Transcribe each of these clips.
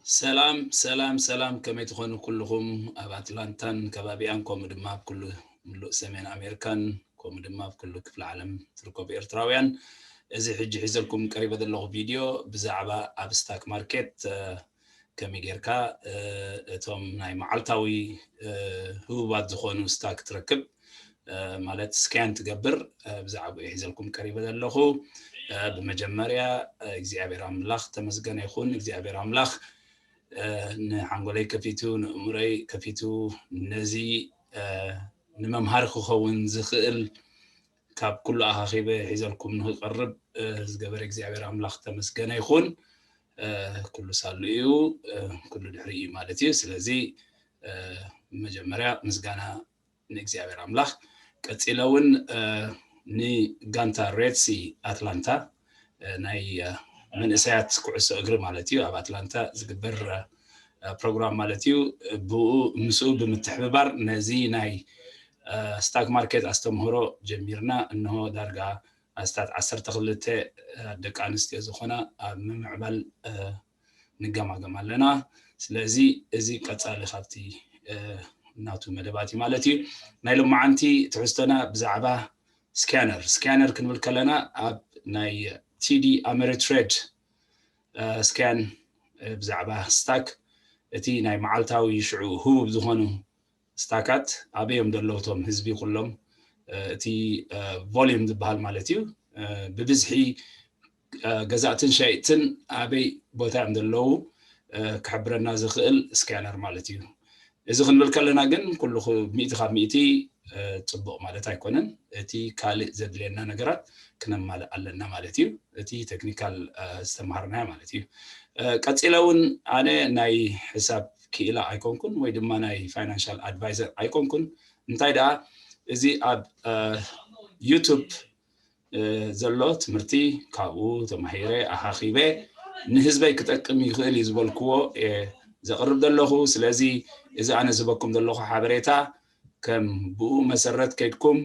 ሰላም ሰላም ሰላም፣ ከመይ ትኾኑ ኩልኹም ኣብ ኣትላንታን ከባቢኣን፣ ከምኡ ድማ ኣብ ኩሉ ምሉእ ሰሜን ኣሜሪካን፣ ከምኡ ድማ ኣብ ኩሉ ክፍለ ዓለም ትርከቡ ኤርትራውያን። እዚ ሕጂ ሒዘልኩም ቀሪበ ዘለኹ ቪድዮ ብዛዕባ ኣብ ስታክ ማርኬት ከመይ ጌርካ እቶም ናይ መዓልታዊ ህቡባት ዝኾኑ ስታክ ትረክብ ማለት ስካን ትገብር ብዛዕባኡ ሒዘልኩም ቀሪበ ዘለኹ። ብመጀመርያ እግዚኣብሔር ኣምላኽ ተመስገነ ይኹን። እግዚኣብሔር ኣምላኽ ንሓንጎለይ ከፊቱ፣ ንእምሮይ ከፊቱ፣ ነዚ ንመምሃሪ ክኸውን ዝኽእል ካብ ኩሉ ኣኻኺበ ሒዘልኩም ንክቐርብ ዝገበረ እግዚኣብሔር ኣምላኽ ተመስገነ ይኹን። ኩሉ ሳሉ እዩ፣ ኩሉ ድሕሪ እዩ ማለት እዩ። ስለዚ መጀመርያ ምስጋና ንእግዚኣብሔር ኣምላኽ። ቀጺለ እውን ንጋንታ ሬድሲ ኣትላንታ ናይ መንእሰያት ኩዕሶ እግሪ ማለት እዩ፣ ኣብ ኣትላንታ ዝግበር ፕሮግራም ማለት እዩ። ብኡ ምስኡ ብምትሕብባር ነዚ ናይ ስታክ ማርኬት ኣስተምህሮ ጀሚርና እንሆ ዳርጋ ኣስታት ዓሰርተ ክልተ ደቂ ኣንስትዮ ዝኾና ኣብ ምምዕባል ንገማገም ኣለና። ስለዚ እዚ ቀጻሊ ካብቲ ናቱ መደባት እዩ ማለት እዩ። ናይ ሎማዓንቲ ትሕዝቶና ብዛዕባ ስካነር ስካነር ክንብል ከለና ኣብ ናይ ቲዲ ኣሜሪትሬድ ስካን ብዛዕባ ስታክ እቲ ናይ መዓልታዊ ሽዑ ህቡብ ዝኾኑ ስታካት ኣበዮም ዘለዉ እቶም ህዝቢ ኩሎም እቲ ቮሊዩም ዝበሃል ማለት እዩ ብብዝሒ ገዛእትን ሸይጥትን ኣበይ ቦታ እዮም ዘለዉ ክሕብረና ዝኽእል ስካነር ማለት እዩ። እዚ ክንብል ከለና ግን ኩሉ ሚእቲ ካብ ሚእቲ ፅቡቕ ማለት ኣይኮነን። እቲ ካልእ ዘድልየና ነገራት ክነማልእ ኣለና ማለት እዩ። እቲ ቴክኒካል ዝተምሃርናዮ ማለት እዩ። ቀፂለ እውን ኣነ ናይ ሕሳብ ክኢላ ኣይኮንኩን ወይ ድማ ናይ ፋይናንሻል ኣድቫይዘር ኣይኮንኩን። እንታይ ደኣ እዚ ኣብ ዩቱብ ዘሎ ትምህርቲ ካብኡ ተማሂረ ኣኻኺበ ንህዝበይ ክጠቅም ይኽእል እዩ ዝበልክዎ እየ ዘቕርብ ዘለኹ። ስለዚ እዚ ኣነ ዝህበኩም ዘለኹ ሓበሬታ ከም ብኡ መሰረት ከይድኩም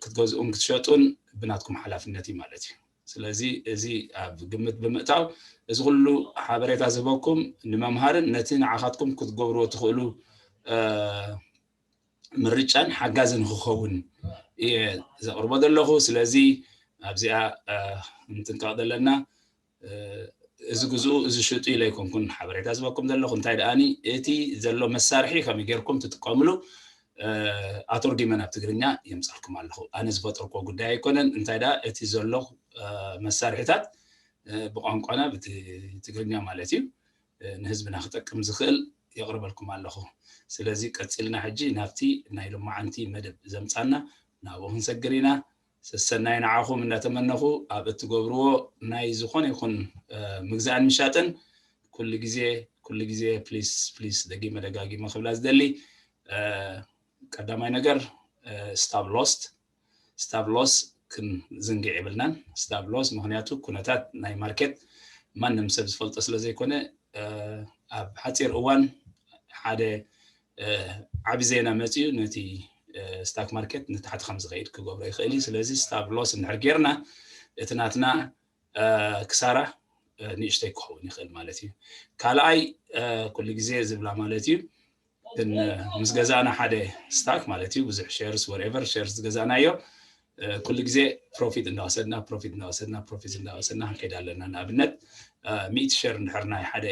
ክትገዝኡን ክትሸጡን ብናትኩም ሓላፍነት እዩ ማለት እዩ። ስለዚ እዚ ኣብ ግምት ብምእታው እዚ ኩሉ ሓበሬታ ዝህበኩም ንመምሃርን ነቲ ንዓኻትኩም ክትገብርዎ ትኽእሉ ምርጫን ሓጋዝን ክኸውን እየ ዘቕርቦ ዘለኹ። ስለዚ ኣብዚኣ ምጥንቃቕ ዘለና እዚ ግዝኡ እዚ ሽጡ ኢለ ኣይኮንኩን ሓበሬታ ዝበኩም ዘለኹ። እንታይ ደኣኒ እቲ ዘሎ መሳርሒ ከመይ ጌርኩም ትጥቀምሉ ኣተርጉመ ናብ ትግርኛ የምጻልኩም ኣለኹ። ኣነ ዝፈጠርኩዎ ጉዳይ ኣይኮነን። እንታይ ደኣ እቲ ዘሎ መሳርሒታት ብቋንቋና ብትግርኛ ማለት እዩ ንህዝብና ክጠቅም ዝኽእል የቕርበልኩም ኣለኹ። ስለዚ ቀፂልና ሕጂ ናብቲ ናይ ሎማዓንቲ መደብ ዘምፃና ናብኡ ክንሰግር ኢና። ሰሰናይ ንዓኹም እንዳተመነኹ ኣብ እትገብርዎ ናይ ዝኾነ ይኹን ምግዛእን ምሻጥን ኩሉ ግዜ ኩሉ ግዜ ፕሊስ ፕሊስ ደጊመ ደጋጊመ ክብላ ዝደሊ ቀዳማይ ነገር ስታብ ሎስት ስታብ ሎስ ክንዝንግዕ የብልናን። ስታብ ሎስ ምክንያቱ ኩነታት ናይ ማርኬት ማንም ሰብ ዝፈልጦ ስለ ዘይኮነ ኣብ ሓፂር እዋን ሓደ ዓቢ ዜና መፅዩ ነቲ ስታክ ማርኬት ንታሕቲ ከም ዝኸይድ ክገብሮ ይኽእል እዩ። ስለዚ ስታብ ሎስ እንድሕር ጌርና እቲ ናትና ክሳራ ንእሽተይ ክኸውን ይኽእል ማለት እዩ። ካልኣይ ኩሉ ግዜ ዝብላ ማለት እዩ ግን ምስ ገዛእና ሓደ ስታክ ማለት እዩ ብዙሕ ሸርስ ወሬቨር ሸርስ ዝገዛእናዮ ኩሉ ግዜ ፕሮፊት እንዳወሰድና ፕሮፊት እንዳወሰድና ፕሮፊት እንዳወሰድና ክንከይድ ኣለና። ንኣብነት ሚእቲ ሸር እንድሕር ናይ ሓደ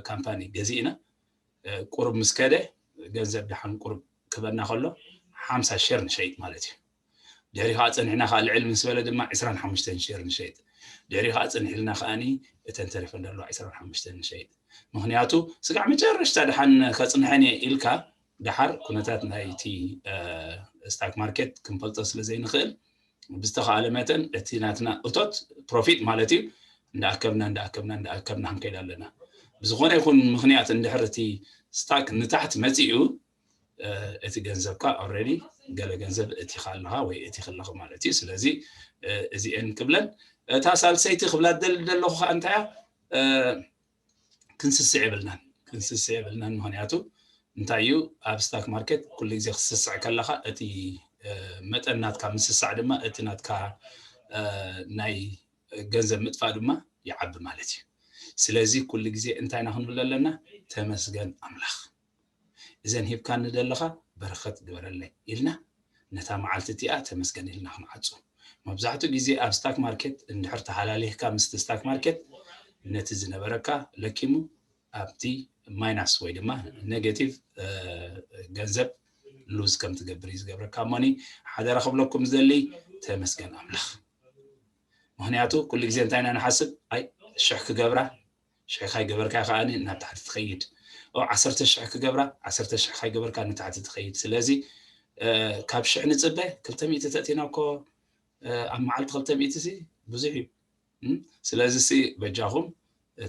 ካምፓኒ ገዚእና ቁሩብ ምስ ከደ ገንዘብ ድሓን ቁሩብ ክበና ከሎ ሓምሳ ሸር ንሸይጥ ማለት እዩ። ድሕሪ ከዓ ፀኒሕና ከዓ ልዕል ምስ በለ ድማ ዕስራን ሓሙሽተን ሸር ንሸይጥ። ድሕሪ ከዓ ፀኒሕልና ከዓኒ እተን ተሪፈን ዘለዋ ዕስራን ሓሙሽተን ንሸይጥ። ምክንያቱ ስጋዕ መጨረሽታ ድሓን ከፅንሐን እየ ኢልካ ድሓር ኩነታት ናይቲ ስታክ ማርኬት ክንፈልጦ ስለ ዘይንኽእል ብዝተኻእለ መጠን እቲ ናትና እቶት ፕሮፊት ማለት እዩ እንዳኣከብና እንዳኣከብና እንዳኣከብና ክንከይድ ኣለና። ብዝኾነ ይኹን ምኽንያት እንድሕር እቲ ስታክ ንታሕቲ መፂኡ እቲ ገንዘብካ ኦልሬዲ ገለ ገንዘብ እቲኻ ኣለኻ ወይ እቲኺ ኣለኺ ማለት እዩ። ስለዚ እዚኤን ክብለን እታ ሳልሰይቲ ክብላ ደሊ ዘለኹ ከዓ እንታይ እያ ክንስስዕ የብልናን ክንስስዕ የብልናን ምክንያቱ እንታይ እዩ ኣብ ስታክ ማርኬት ኩሉ ግዜ ክስስዕ ከለኻ እቲ መጠን ናትካ ምስሳዕ ድማ እቲ ናትካ ናይ ገንዘብ ምጥፋእ ድማ ይዓቢ ማለት እዩ። ስለዚ ኩሉ ግዜ እንታይ ኢና ክንብል ኣለና? ተመስገን ኣምላኽ፣ እዘን ሂብካኒ ዘለኻ በረኸት ግበረለይ ኢልና ነታ መዓልቲ እቲኣ ተመስገን ኢልና ክንዓጹ። መብዛሕትኡ ግዜ ኣብ ስታክ ማርኬት እንድሕር ተሃላሊኽካ ምስቲ ስታክ ማርኬት ነቲ ዝነበረካ ለኪሙ ኣብቲ ማይናስ ወይ ድማ ኔጌቲቭ ገንዘብ ሉዝ ከም ትገብር እዩ ዝገብረካ። እሞኒ ሓደራ ክብለኩም ዝደሊ ተመስገን ኣምላኽ። ምክንያቱ ኩሉ ግዜ እንታይ ኢና ንሓስብ? ኣይ ሽሕ ክገብራ፣ ሽሕ ካይገበርካ ከዓኒ ናብ ታሕቲ ትኸይድ። ኦ ዓሰርተ ሽሕ ክገብራ፣ ዓሰርተ ሽሕ ካይገበርካ ንታሕቲ ትኸይድ። ስለዚ ካብ ሽሕ ንፅበ ክልተ ሚእቲ ተእቲና እኮ ኣብ መዓልቲ ክልተ ሚእቲ ሲ ብዙሕ እዩ። ስለዚ ሲ በጃኹም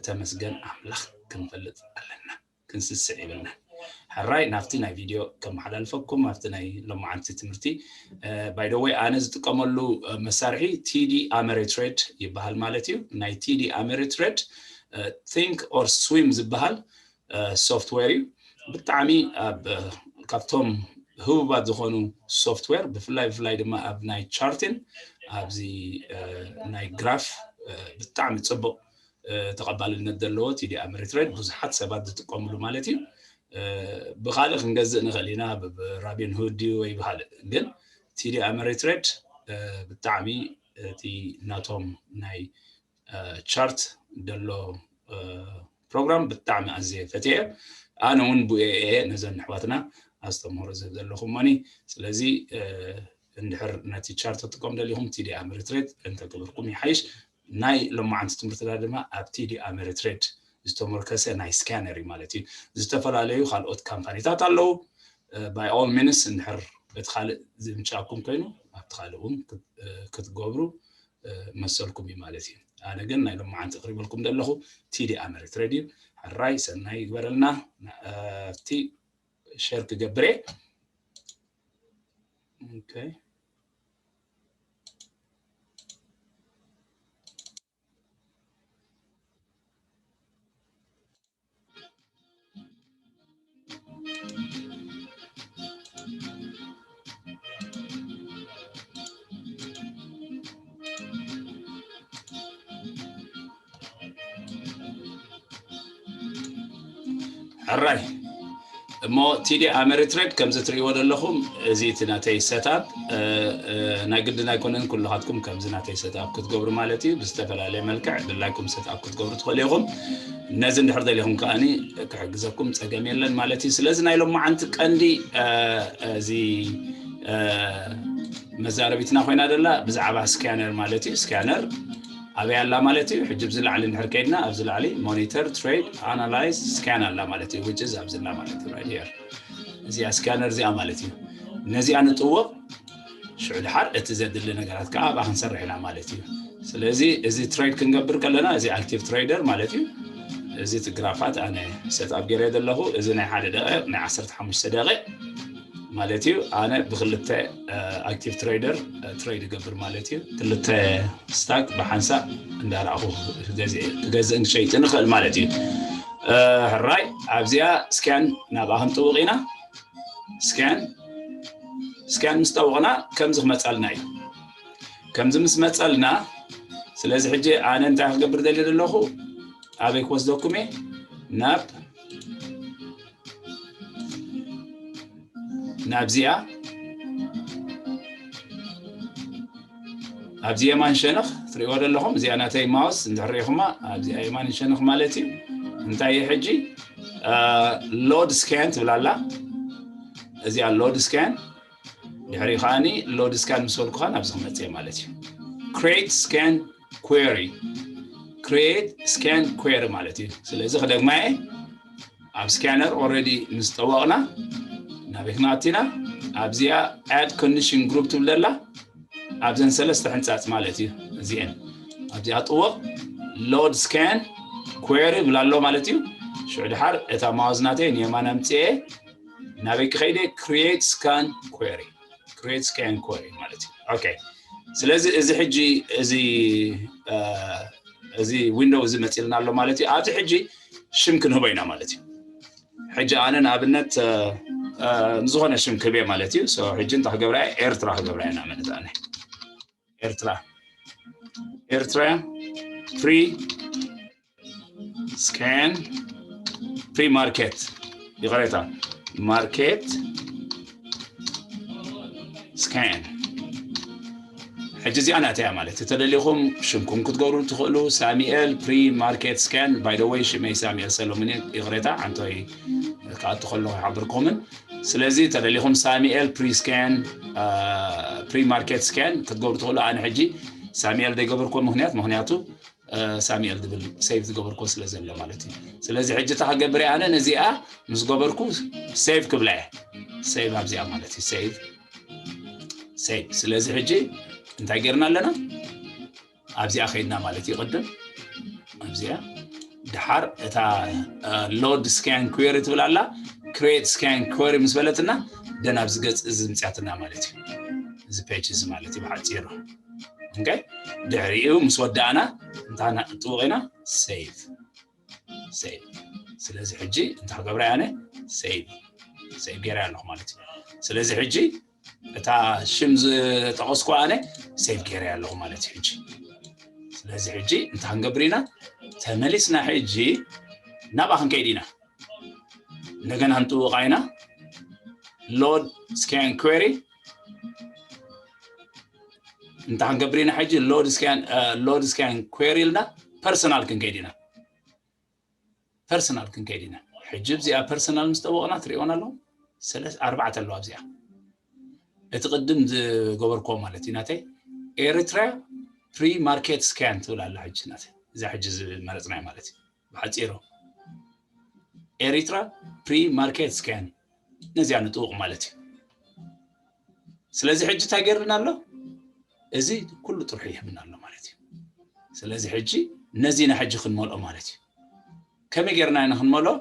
ተመስገን ኣምላኽ ክንፈልጥ ኣለና፣ ክንስስዕ ይብልና። ሕራይ ናብቲ ናይ ቪድዮ ከመሓላልፈኩም ኣብቲ ናይ ሎማዓንቲ ትምህርቲ። ባይደወይ ኣነ ዝጥቀመሉ መሳርሒ ቲዲ ኣመሪትሬድ ይበሃል ማለት እዩ። ናይ ቲዲ ኣመሪትሬድ ቲንክ ኦር ስዊም ዝበሃል ሶፍትዌር እዩ። ብጣዕሚ ኣብ ካብቶም ህቡባት ዝኾኑ ሶፍትዌር ብፍላይ ብፍላይ ድማ ኣብ ናይ ቻርቲን ኣብዚ ናይ ግራፍ ብጣዕሚ ፅቡቕ ተቐባልነት ዘለዎ ቲዲ ኣመሪትሬድ ብዙሓት ሰባት ዝጥቀምሉ ማለት እዩ። ብኻልእ ክንገዝእ ንኽእል ኢና፣ ብራቢን ሁድ ድዩ ወይ ብኻልእ፣ ግን ቲዲ ኣመሪትሬድ ብጣዕሚ እቲ ናቶም ናይ ቻርት ደሎ ፕሮግራም ብጣዕሚ ኣዝየ ፈትየ። ኣነ እውን ብኤኤ ነዘን ኣሕዋትና ኣስተምህሮ ዝህብ ዘለኹ እሞኒ። ስለዚ እንድሕር ነቲ ቻርት ክትጥቀም ደሊኹም ቲዲ ኣመሪትሬድ እንተገበርኩም ይሓይሽ። ናይ ሎማዓንቲ ትምህርትና ድማ ኣብ ቲዲ ኣመሪትሬድ ዝተመርከሰ ናይ ስካነር እዩ ማለት እዩ። ዝተፈላለዩ ካልኦት ካምፓኒታት ኣለዉ። ባይ ኦል ሚንስ እንድሕር እቲ ካልእ ዝምቻኩም ኮይኑ ኣብቲ ካልእ እውን ክትገብሩ መሰልኩም እዩ ማለት እዩ። ኣነ ግን ናይ ሎማዓንቲ ኣቕሪበልኩም ዘለኹ ቲዲ ኣመሪትሬድ እዩ። ሕራይ ሰናይ ይግበረልና። ኣብቲ ሸር ክገብር እየ። ኦኬ። ሕራይ እሞ ቲዲ ኣመሪትሬድ ከምዚ ትርእይዎ ዘለኹም እዚ እቲ ናተይ ሰትኣፕ ናይ ግድን ኣይኮነን። ኩልኻትኩም ከምዚ ናተይ ሰትኣፕ ክትገብሩ ማለት እዩ። ብዝተፈላለየ መልክዕ ድላይኩም ሰትኣፕ ክትገብሩ ትኽእሉ ኢኹም። ነዚ እንድሕር ደሊኹም ከኣኒ ክሕግዘኩም ጸገም የለን ማለት እዩ። ስለዚ ናይ ሎማዓንቲ ቀንዲ እዚ መዛረቢትና ኮይና ደላ ብዛዕባ ስካነር ማለት እዩ። ስካነር ኣበይ ኣላ ማለት እዩ? ሕጂ ኣብዚ ላዕሊ እንድሕር ከይድና ኣብዚ ላዕሊ ሞኒተር፣ ትሬድ፣ ኣናላይዝ፣ ስካን ኣላ ማለት እዩ። which is ኣብዚ ኣላ ማለት እዩ። right here እዚኣ ስካነር እዚኣ ማለት እዩ። ነዚኣ ንጥውቕ ሽዑ ድሓር እቲ ዘድሊ ነገራት ከዓ ኣብኣ ክንሰርሕ ኢና ማለት እዩ። ስለዚ እዚ ትሬድ ክንገብር ከለና እዚ ኣክቲቭ ትሬደር ማለት እዩ። እዚ እቲ ግራፋት ኣነ ሰትኣፕ ገይረ ዘለኹ እዚ ናይ ሓደ ደቂቕ ናይ ዓሰርተ ሓሙሽተ ደቂቕ ማለት እዩ። ኣነ ብክልተ ኣክቲቭ ትሬደር ትሬድ ይገብር ማለት እዩ። ክልተ ስታክ ብሓንሳእ እንዳረኣኹ ክገዝእን ክሸይጥን ይኽእል ማለት እዩ። ሕራይ ኣብዚኣ ስካን ናብኣ ክንጥውቕ ኢና። ስካን ስካን ምስ ጠውቕና ከምዚ ክመፃልና እዩ። ከምዚ ምስ መፀልና ስለዚ ሕጂ ኣነ እንታይ ክገብር ደሊ ዘለኹ ኣበይ ክወስደኩም እየ ናብ ናብዚኣ ኣብዚ የማን ሸነኽ ትሪእዎ ዘለኹም እዚኣ ናተይ ማውስ እንድሕር ሪኢኹማ ኣብዚኣ የማን ሸነኽ ማለት እዩ። እንታይ እዩ ሕጂ ሎድ ስካን ትብላላ እዚኣ ሎድ ስካን ድሕሪ ከዓኒ ሎድ ስካን ምስ በልኩኻ ናብዚ ክመፅእ ማለት እዩ። create scan query create scan query ማለት እዩ። ስለዚ ክደግማየ ኣብ ስካነር already ምስ ጠወቕና ናበይ ክነኣቲና ኣብዚኣ add condition group ትብለላ ኣብዘን ሰለስተ ሕንፃፅ ማለት እዩ። እዚአን ኣብዚኣ ጥወቕ load scan query ብላ ኣሎ ማለት እዩ። ሽዑ ድሓር እታ ማውዝ ናተይ ንየማን ኣምፅኤ ናበይ ክኸይደ create scan query create scan query ማለት እዩ። okay ስለዚ እዚ ሕጂ እዚ እዚ ዊንዶው እዚ መፂልና ኣሎ ማለት እዩ። ኣብዚ ሕጂ ሽም ክንህቦ ኢና ማለት እዩ። ሕጂ ኣነ ንኣብነት ንዝኾነ ሽም ክህቤ ማለት እዩ። ሕጂ እንታይ ክገብራ ኤርትራ ክገብራ ኢና ማለት ኣነ ኤርትራ ኤርትራ free scan pre market ይቕሬታ market scan ሕጂ እዚኣ ናተያ ማለት እዩ። ተደሊኹም ሽምኩም ክትገብሩ ትኽእሉ። ሳሚኤል pre market scan። By the way ሽመይ ሳሚኤል ሰሎሞን እዩ። ይቕሬታ ዓንቶይ ክኣቱ ከለኹ ይሓብርኩምን። ስለዚ ተደሊኹም ሳሚኤል pre scan pre market scan ክትገብሩ ትኽእሉ። ኣነ ሕጂ ሳሚኤል ዘይገበርኩዎ ምኽንያት ምኽንያቱ ሳሚኤል ዝብል save ዝገበርኩዎ ስለ ዘሎ ማለት እዩ። ስለዚ ሕጂ እታ ክገብር እየ ኣነ ነዚኣ ምስ ገበርኩ save ክብላ እየ። Save ኣብዚኣ ማለት እዩ። Save save። ስለዚ ሕጂ እንታይ ጌርና ኣለና? ኣብዚኣ ከይድና ማለት እዩ። ቅድም ኣብዚኣ ድሓር እታ load scan query ትብል ኣላ። Create scan query ምስ በለትና ደን ኣብዚ ገጽ እዚ ምጽያትና ማለት እዩ። እዚ page እዚ ማለት እዩ ብሓጺሩ። Okay ድሕሪኡ ምስ ወዳእና እንታይ ጥውቕ ኢና? Save save። ስለዚ ሕጂ እንታይ ክገብራ ኣነ save save ገይረ ኣለኹ ማለት እዩ። ስለዚ ሕጂ እታ ሽም ዝጠቐስኩ ኣነ save ገይረ ኣለኹ ማለት እዩ። ሕጂ ስለዚ ሕጂ እንታይ ክንገብር ኢና? ተመሊስና ሕጂ ናብኣ ክንከይድ ኢና። እንደገና ንጥውቓ ኢና። Load scan query እንታይ ክንገብር ኢና? ሕጂ load scan load scan query ኢልና personal ክንከይድ ኢና። Personal ክንከይድ ኢና። ሕጂ እዚኣ personal ምስ ጠወቕና ትሪእዎን ኣለኹም። ሰለስተ ኣርባዕተ ኣለዋ ኣብዚኣ። እቲ ቅድም ዝገበርኩዎ ማለት እዩ ናተይ Eritrea pre market scan ትብል ኣላ። ሕጂ ናተይ እዛ ሕጂ ዝመረጽናያ ማለት እዩ። ብሓጺሩ Eritrea pre market scan ነዚኣ ንጥውቕ ማለት እዩ። ስለዚ ሕጂ እንታይ ገይርና ኣሎ? እዚ ኩሉ ጥርሑ ይህብና ኣሎ ማለት እዩ። ስለዚ ሕጂ ነዚና ሕጂ ክንመልኦ ማለት እዩ። ከመይ ጌርና ኢና ክንመልኦ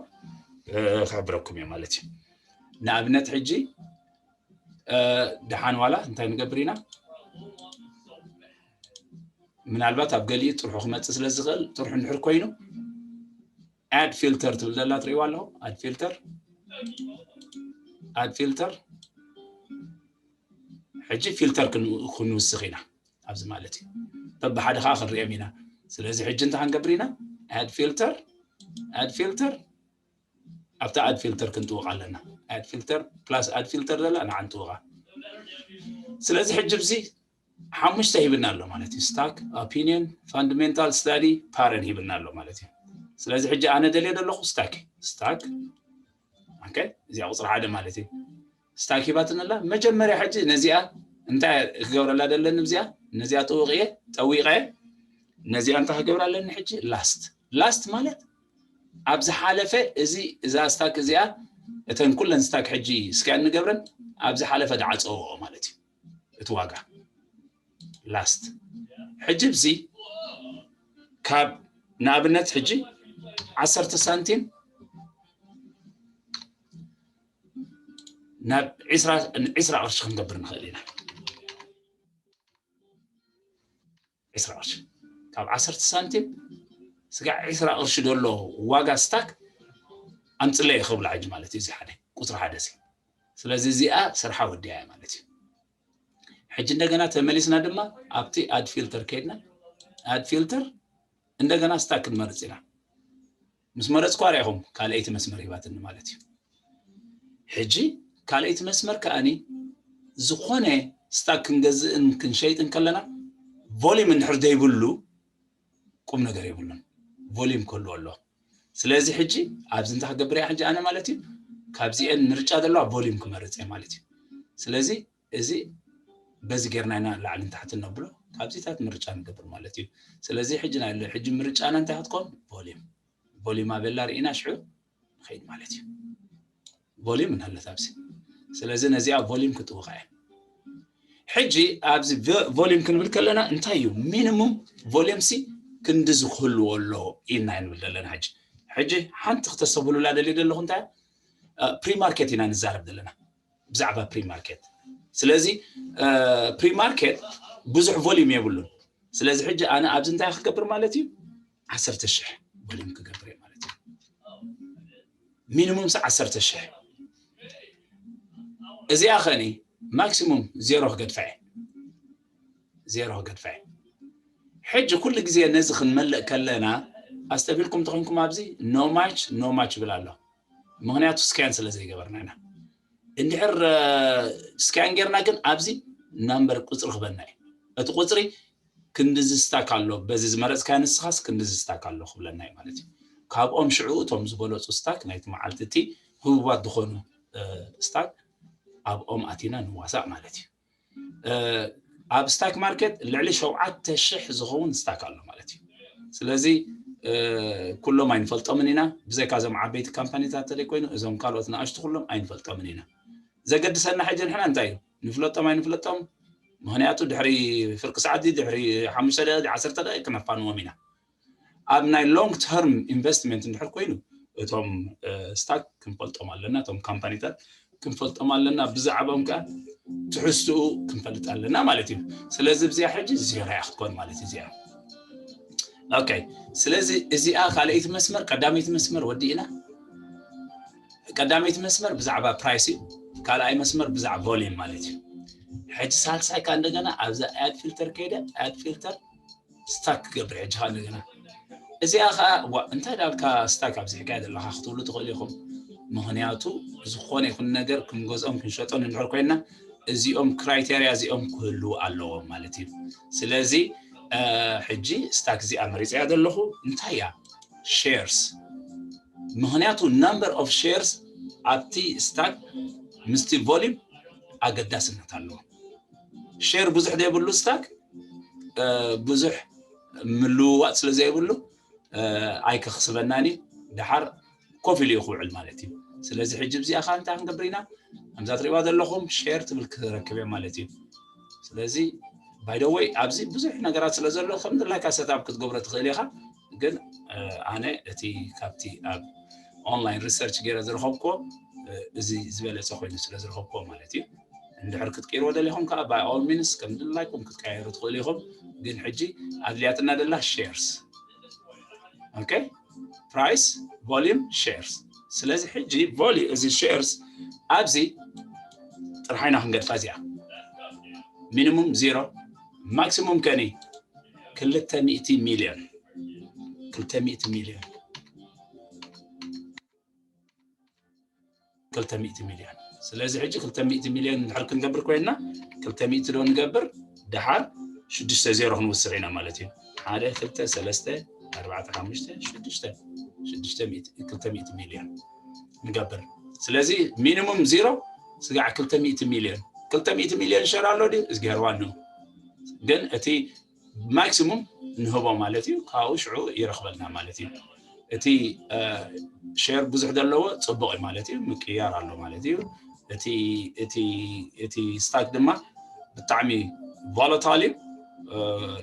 ክሕብረኩም እየ ማለት እዩ። ንኣብነት ሕጂ ደሓን ዋላ እንታይ ንገብር ኢና? ምናልባት ኣብ ገሊኡ ጥርሑ ክመፅእ ስለ ዝኽእል ጥርሑ እንድሕር ኮይኑ add filter ትብል ዘላ ትርእይዋ ኣለኹ። Add filter add filter ሕጂ filter ክንውስኽ ኢና ኣብዚ ማለት እዩ። በብሓደ ከዓ ክንሪኦም ኢና። ስለዚ ሕጂ እንታይ ክንገብር ኢና? Add filter add filter ኣብታ add filter ክንጥውቕ ኣለና። Add filter plus add filter ዘላ ንዓ ንጥውቓ። ስለዚ ሕጂ ብዚ ሓሙሽተ ሂብና ኣሎ ማለት እዩ። Stack፣ opinion፣ fundamental study፣ pattern ሂብና ኣሎ ማለት እዩ። ስለዚ ሕጂ ኣነ ደልየ ዘለኹ stack stack okay እዚኣ ቁፅሪ ሓደ ማለት እዩ። Stack ሂባትንላ መጀመርያ ሕጂ ነዚኣ እንታይ ክገብረላ ደለኒ? እዚኣ ነዚኣ ጥውቕየ ጠዊቐ ነዚኣ እንታይ ክገብር ኣለኒ? ሕጂ last last ማለት ኣብ ዝሓለፈ እዚ እዛ stack እዚኣ እተን ኩለን stack ሕጂ scan ንገብረን ኣብ ዝሓለፈ ድዓፀወኦ ማለት እዩ። እቲ ዋጋ last ሕጂ ብዚ ካብ ንኣብነት ሕጂ ዓሰርተ ሳንቲም ናብ ዕስራ ዕስራ ቅርሺ ክንገብር ንኽእል ኢና። ዕስራ ቅርሺ ካብ ዓሰርተ ሳንቲም ስጋዕ ዕስራ ቅርሺ ዘሎ ዋጋ stack ኣምፅለይ ክብላ ሕጂ ማለት እዩ። እዚ ሓደ ቁፅሪ ሓደ እዚ ስለዚ እዚኣ ስርሓ ወዲኣ እያ ማለት እዩ። ሕጂ እንደገና ተመሊስና ድማ ኣብቲ add filter ከይድና add filter እንደገና stack ክንመርፅ ኢና። ምስ መረፅኳ ርኢኹም ካልኣይቲ መስመር ሂባትኒ ማለት እዩ። ሕጂ ካልኣይቲ መስመር ከኣኒ ዝኾነ stack ክንገዝእን ክንሸይጥን ከለና volume እንድሕር ዘይብሉ ቁም ነገር የብሉን። Volume ክህልዎ ኣለዎ። ስለዚ ሕጂ ኣብዚ እንታይ ክገብር እያ ሕጂ ኣነ ማለት እዩ ካብዚአን ምርጫ ዘለዋ volume ክመርፅ እየ ማለት እዩ። ስለዚ እዚ በዚ ጌርና ኢና ላዕልን ታሕትን ነብሎ ካብዚታት ምርጫ ንገብር ማለት እዩ። ስለዚ ሕጂ ናይ ሕጂ ምርጫና እንታይ ክትኮን volume volume ኣበላ ርኢና ሽዑ ንኸይድ ማለት እዩ። Volume እናለት ኣብዚ ስለዚ ነዚኣ volume ክጥውቓ እየ። ሕጂ ኣብዚ volume ክንብል ከለና እንታይ እዩ minimum volume ሲ ክንዲ ዝክህልዎ ኣሎ ኢልና ንብል ዘለና። ሕጂ ሕጂ ሓንቲ ክተስተብህሉላ ደልየ ዘለኹ እንታይ pre market ኢና ንዛረብ ዘለና ብዛዕባ pre market። ስለዚ pre market ብዙሕ volume የብሉን። ስለዚ ሕጂ ኣነ ኣብዚ እንታይ ክገብር ማለት እዩ ዓሰርተ ሽሕ volume ክገብር እየ ማለት እዩ። Minimum ሲ ዓሰርተ ሽሕ እዚኣ ኸኒ maximum ዜሮ ክገድፋ እየ። ዜሮ ክገድፋ እየ። ሕጂ ኩሉ ግዜ ነዚ ክንመልእ ከለና ኣስተብሂልኩም ተኾይንኩም ኣብዚ no match no match ይብል ኣሎ። ምኽንያቱ scan ስለ ዘይገበርና ኢና። እንድሕር scan ጌርና ግን ኣብዚ number ቁፅሪ ክበና እዩ። እቲ ቁፅሪ ክንድዚ stock ኣሎ፣ በዚ ዝመረፅካዮ ንስኻስ ክንድዚ stock ኣሎ ክብለና እዩ ማለት እዩ። ካብኦም ሽዑ እቶም ዝበለፁ stock ናይቲ መዓልቲ እቲ ህቡባት ዝኾኑ stock ኣብኦም ኣቲና ንዋሳእ ማለት እዩ። ኣብ stock market ልዕሊ ሸውዓተ ሽሕ ዝኸውን stock ኣሎ ማለት እዩ። ስለዚ ኩሎም ኣይንፈልጦምን ኢና። ብዘይካ እዞም ዓበይቲ ካምፓኒታት ተለይ ኮይኑ እዞም ካልኦት ንኣሽቱ ኩሎም ኣይንፈልጦምን ኢና። ዘገድሰና ሕጂ ንሕና እንታይ እዩ? ንፍለጦም ኣይንፍለጦም? ምኽንያቱ ድሕሪ ፍርቂ ሰዓት ድሕሪ ሓሙሽተ ደቂቕ ዓሰርተ ደቂቕ ክነፋንዎም ኢና። ኣብ ናይ long term investment እንድሕር ኮይኑ እቶም stock ክንፈልጦም ኣለና፣ እቶም ካምፓኒታት ክንፈልጦም ኣለና፣ ብዛዕባኦም ከዓ ትሕዝትኡ ክንፈልጥ ኣለና ማለት እዩ። ስለዚ እዚኣ ሕጂ ዜሮ እያ ክትኮን ማለት እዩ እዚኣ። ኦኬ፣ ስለዚ እዚኣ ካልኣይቲ መስመር፣ ቀዳመይቲ መስመር ወዲእና። ቀዳመይቲ መስመር ብዛዕባ price እዩ፣ ካልኣይ መስመር ብዛዕባ volume ማለት እዩ። ሕጂ ሳልሳይ ከዓ እንደገና ኣብዛ add filter ከይደ add filter stock ክገብር ሕጂ ከዓ እንደገና እዚኣ ከዓ ዋ እንታይ ዳልካ stock ኣብዚሕካ ዘለካ ክትብሉ ትኽእሉ ኢኹም። ምኽንያቱ ዝኾነ ይኹን ነገር ክንገዝኦን ክንሸጦን እንድሕር ኮይና እዚኦም criteria እዚኦም ክህልዉ ኣለዎም ማለት እዩ። ስለዚ ሕጂ stock እዚኣ መሪፀያ ዘለኹ እንታይ እያ? Shares። ምኽንያቱ number of shares ኣብቲ stock ምስቲ volume ኣገዳስነት ኣለዎ። Share ብዙሕ ዘይብሉ stock ብዙሕ ምልውዋጥ ስለ ዘይብሉ ኣይከኽስበናን እዩ። ደሓር ኮፍ ኢሉ እዩ ክውዕል ማለት እዩ። ስለዚ ሕጂ እዚኣ ከዓ እንታይ ክንገብር ኢና? ከምዛ ትሪእዋ ዘለኹም share ትብል ክረክብ እየ ማለት እዩ። ስለዚ by the way ኣብዚ ብዙሕ ነገራት ስለ ዘሎ ከም ድላይካ setup ክትገብሮ ትኽእል ኢኻ። ግን ኣነ እቲ ካብቲ ኣብ online research ገይረ ዝረኸብኩዎ እዚ ዝበለፀ ኮይኑ ስለ ዝረኸብኩዎ ማለት እዩ። እንድሕር ክትቅይርዎ ደሊኹም ከዓ by all means ከም ድላይኩም ክትቀያየሩ ትኽእሉ ኢኹም። ግን ሕጂ ኣድልያትና ደላ shares። ኦኬ፣ price፣ volume፣ shares። ስለዚ ሕጂ volume እዚ shares ኣብዚ ጥርሓይና ክንገድፋ እዚኣ minimum zero maximum ከኒ ክልተ ሚእቲ ሚልዮን ክልተ ሚእቲ ሚልዮን ክልተ ሚእቲ ሚልዮን። ስለዚ ሕጂ ክልተ ሚእቲ ሚልዮን እንድሕር ክንገብር ኮይንና ክልተ ሚእቲ ዶ ንገብር? ደሓር ሽዱሽተ ዜሮ ክንውስኽ ኢና ማለት እዩ። ሓደ ክልተ ሰለስተ ኣርባዕተ ሓሙሽተ ሽዱሽተ ሽዱሽተ ሚእቲ ክልተ ሚእቲ ሚልዮን ንገብር። ስለዚ minimum zero ስጋዕ ክልተ ሚእቲ ሚልዮን። ክልተ ሚእቲ ሚልዮን share ኣሎ ድዩ? እዝግሄር ዋኑ ግን እቲ maximum ንህቦ ማለት እዩ። ካብኡ ሽዑ ይረኽበልና ማለት እዩ። እቲ share ብዙሕ ዘለዎ ፅቡቕ እዩ ማለት እዩ፣ ምቅያር ኣሎ ማለት እዩ። እቲ እቲ እቲ stock ድማ ብጣዕሚ volatile እዩ።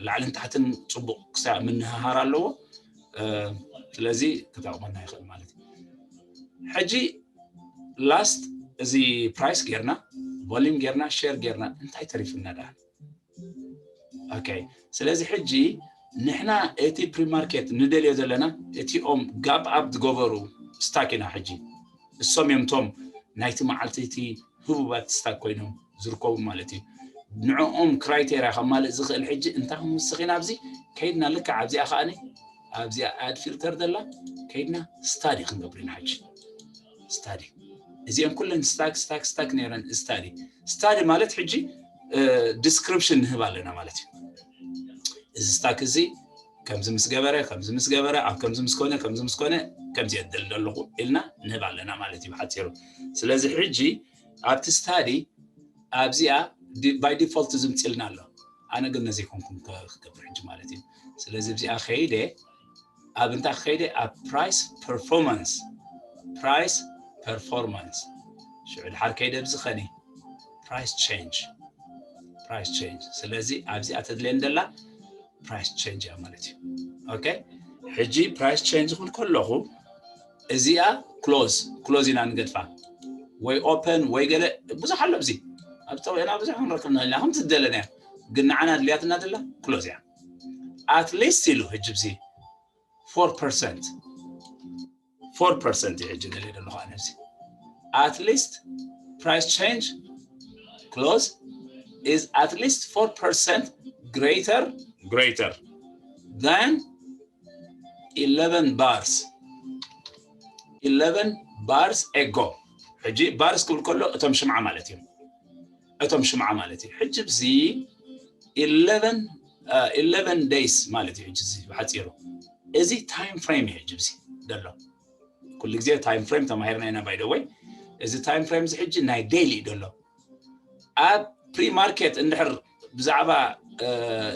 ላዕልን ታሕትን ፅቡቕ ክሳ ምንህሃር ኣለዎ። ስለዚ ክጠቕመና ይኽእል ማለት እዩ። ሕጂ last እዚ price ጌርና፣ volume ጌርና፣ share ጌርና እንታይ ተሪፍና ደኣ? ኦኬ፣ ስለዚ ሕጂ ንሕና እቲ pre-market ንደልዮ ዘለና እቲኦም gap up ዝገበሩ stock ኢና። ሕጂ እሶም እዮም እቶም ናይቲ መዓልቲ እቲ ህቡባት stock ኮይኖም ዝርከቡ ማለት እዩ። ንዕኦም criteria ከማልእ ዝኽእል ሕጂ እንታይ ክንውስኽ ኢና? ኣብዚ ከይድና ልክዕ ኣብዚኣ ከዓኒ ኣብዚኣ add filter ዘላ ከይድና study ክንገብር ኢና። ሕጂ study እዚአን ኩለን stock stock stock ነይረን። Study study ማለት ሕጂ description ንህብ ኣለና ማለት እዩ። እዚ stock እዚ ከምዚ ምስ ገበረ ከምዚ ምስ ገበረ ኣብ ከምዚ ምስ ኮነ ከምዚ ምስ ኮነ ከምዚ የደል ኣለኹ ኢልና ንህብ ኣለና ማለት እዩ ብሓፂሩ። ስለዚ ሕጂ ኣብቲ study ኣብዚኣ by default ዝምፅልና ኣሎ። ኣነ ግን ነዚ ኮንኩም ክገብር ሕጂ ማለት እዩ። ስለዚ ኣብዚኣ ከይደ ኣብ እንታይ ከይደ ኣብ price performance price performance ሽዑ ድሓር ከይደ ኣብዚ ኸኒ price change price change። ስለዚ ኣብዚኣ ተድልየን ደላ price change እያ ማለት እዩ። ኦኬ፣ ሕጂ price change ክብል ከለኹ እዚኣ close close ኢና ንገድፋ ወይ open ወይ ገለ ብዙሕ ኣሎ። ኣብዚ ኣብ ጠውዕና ብዙሕ ክንረክብ ንኽእል ኢና ከም ዝደለናዮ። ግን ንዓና ድልያትና ደላ close እያ። At least ኢሉ ሕጂ ብዚ four percent four percent እዩ ሕጂ ደልየ ዘለኹ ኣነ እዚ at least price change close is at least four percent greater greater than eleven bars eleven bars ago። ሕጂ bars ክብል ከሎ እቶም ሽምዓ ማለት እዩ። እቶም ሽምዓ ማለት እዩ። ሕጂ ብዚ eleven eleven days ማለት እዩ። ሕጂ እዚ ብሓፂሩ እዚ time frame እዩ። ሕጂ ብዚ ዘሎ ኩሉ ግዜ time frame ተማሂርና ኢና። By the way እዚ time frame እዚ ሕጂ ናይ daily ዘሎ ኣብ pre market እንድሕር ብዛዕባ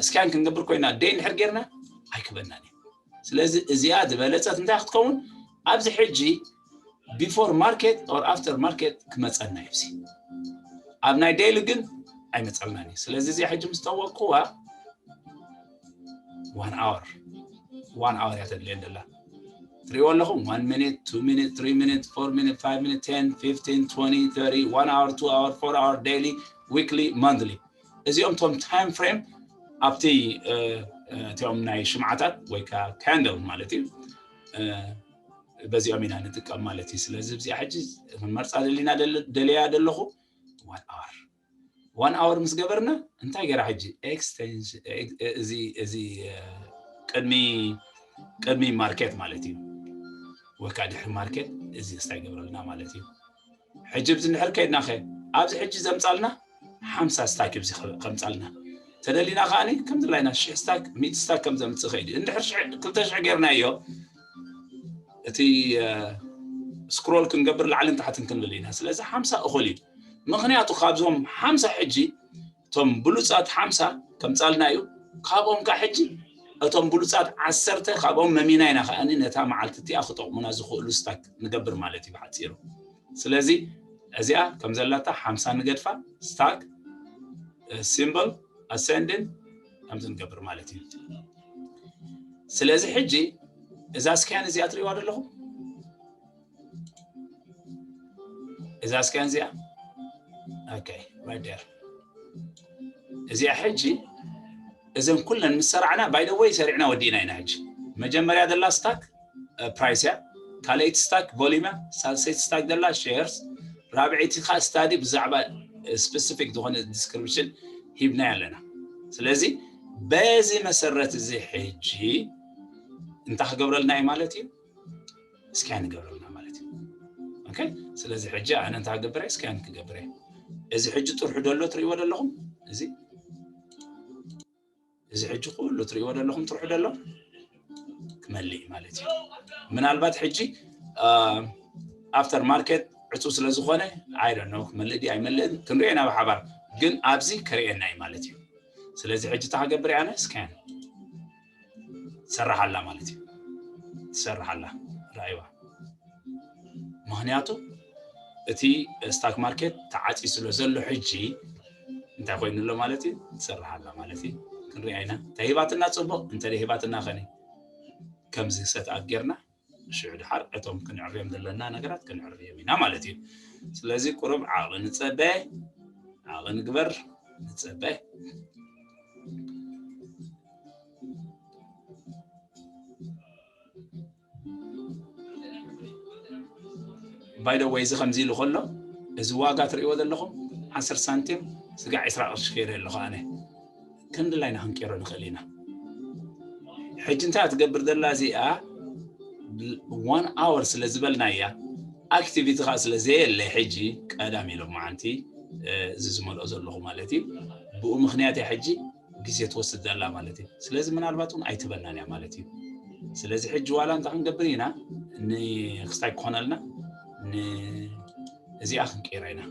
scan ክንገብር ኮይና day እንድሕር ጌርና ኣይክበናን እዩ። ስለዚ እዚኣ ዝበለፀት እንታይ ክትከውን ኣብዚ ሕጂ before market or after market ክመፀና እዩ። ኣብ ናይ daily ግን ኣይመፀልናን እዩ። ስለዚ እዚኣ ሕጂ ምስ ጠወቅኩዋ one hour one hour እያ ተድልየን ዘላ። ትሪእዎ ኣለኹም one minute two minute three minute four minute five minute ten fifteen twenty thirty one hour two hour four hour daily weekly monthly እዚኦም ቶም time frame ኣብቲ እቲኦም ናይ ሽምዓታት ወይ ከዓ candle ማለት እዩ። በዚኦም ኢና ንጥቀም ማለት እዩ። ስለዚ እዚኣ ሕጂ ክንመርፃ ደሊና ደለያ ዘለኹ one hour one hour ምስ ገበርና እንታይ ገራ ሕጂ extension እዚ እዚ ቅድሚ ቅድሚ market ማለት እዩ። ወይ ከዓ ድሕሪ market እዚ እንታይ ገብረልና ማለት እዩ። ሕጂ ብዚ እንድሕር ከይድና ኸ ኣብዚ ሕጂ ዘምፃልና ሓምሳ stack እዩ ከምፃልና ተደሊና ከዓኒ ከምዚ ላይና ሽሕ stack ሚእቲ stack ከም ዘምፅእ ኸይድ እንድሕር ክልተ ሽሕ ጌርናዮ እቲ scroll ክንገብር ላዕልን ታሕትን ክንብል ኢና። ስለዚ ሓምሳ እኹል እዩ። ምክንያቱ ካብዞም ሓምሳ ሕጂ እቶም ብሉፃት ሓምሳ ከምፃልና እዩ። ካብኦም ከዓ ሕጂ እቶም ብሉፃት ዓሰርተ ካብኦም መሚና ኢና ከዓኒ ነታ መዓልቲ እቲኣ ክጠቕሙና ዝኽእሉ stack ንገብር ማለት እዩ ብሓፂሩ። ስለዚ እዚኣ ከም ዘላታ ሓምሳ ንገድፋ stack symbol ascending ከምዚ ንገብር ማለት እዩ። ስለዚ ሕጂ እዛ scan እዚኣ ትሪእዋ ዘለኹም እዛ scan እዚኣ okay right there እዚኣ ሕጂ እዘን ኩለን ምስ ሰራዕና by the way ሰሪዕና ወዲእና ኢና። ሕጂ መጀመርያ ዘላ stack price እያ፣ ካልኣይቲ stack volume እያ፣ ሳልሰይቲ stack ዘላ shares፣ ራብዐይቲ ከዓ study ብዛዕባ specific ዝኾነ description ሂብና ኣለና። ስለዚ በዚ መሰረት እዚ ሕጂ እንታይ ክገብረልና እዩ ማለት እዩ? scan ይገብረልና ማለት እዩ። okay ስለዚ ሕጂ ኣነ እንታይ ክገብር እየ? scan ክገብር እየ። እዚ ሕጂ ጥርሑ ደሎ ትርእይዎ ዘለኹም እዚ እዚ ሕጂ ኩሉ ትርእይዎ ዘለኹም ጥርሑ ደሎ ክመልእ ማለት እዩ። ምናልባት ሕጂ after market ዕፁ ስለ ዝኾነ I don't know ክመልእ ድዩ ኣይመልእን ክንሪኦ ኢና ብሓባር። ግን ኣብዚ ከርእየና እዩ ማለት እዩ። ስለዚ ሕጂ እንታይ ክገብር እየ ኣነ? scan ትሰርሕ ኣላ ማለት እዩ። ትሰርሕ ኣላ ርኣይዋ። ምክንያቱ እቲ stock market ተዓፅዩ ስለ ዘሎ ሕጂ እንታይ ኮይኑ ኣሎ ማለት እዩ? ትሰርሕ ኣላ ማለት እዩ። ክንሪኣ ኢና። እንተ ሂባትና ፅቡቅ፣ እንተ ሂባትና ከኒ ከምዚ set up ጌርና ሽዑ ድሓር እቶም ክንዕርዮም ዘለና ነገራት ክንዕርዮም ኢና ማለት እዩ። ስለዚ ቁሩብ ዓቕሊ ንፀበ፣ ዓቕሊ ንግበር፣ ንፀበ። by the way እዚ ከምዚ ኢሉ ከሎ እዚ ዋጋ ትርእይዎ ዘለኹም ዓሰርተ ሳንቲም ስጋዕ ዕስራ ቅርሺ ከይረ ኣለኹ ኣነ። ክንድላይና ክንቀይሮ ንኽእል ኢና። ሕጂ እንታይ ትገብር ዘላ እዚኣ one hour ስለ ዝበልናያ activity ኻ ስለ ዘየለ ሕጂ ቀዳም ኢሎም መዓንቲ እዚ ዝመልኦ ዘለኹ ማለት እዩ። ብኡ ምክንያት እያ ሕጂ ግዜ ትወስድ ዘላ ማለት እዩ። ስለዚ ምናልባት እውን ኣይትበናን እያ ማለት እዩ። ስለዚ ሕጂ ዋላ እንታይ ክንገብር ኢና ንክስታይ ክኾነልና እዚኣ ክንቀይራ ኢና።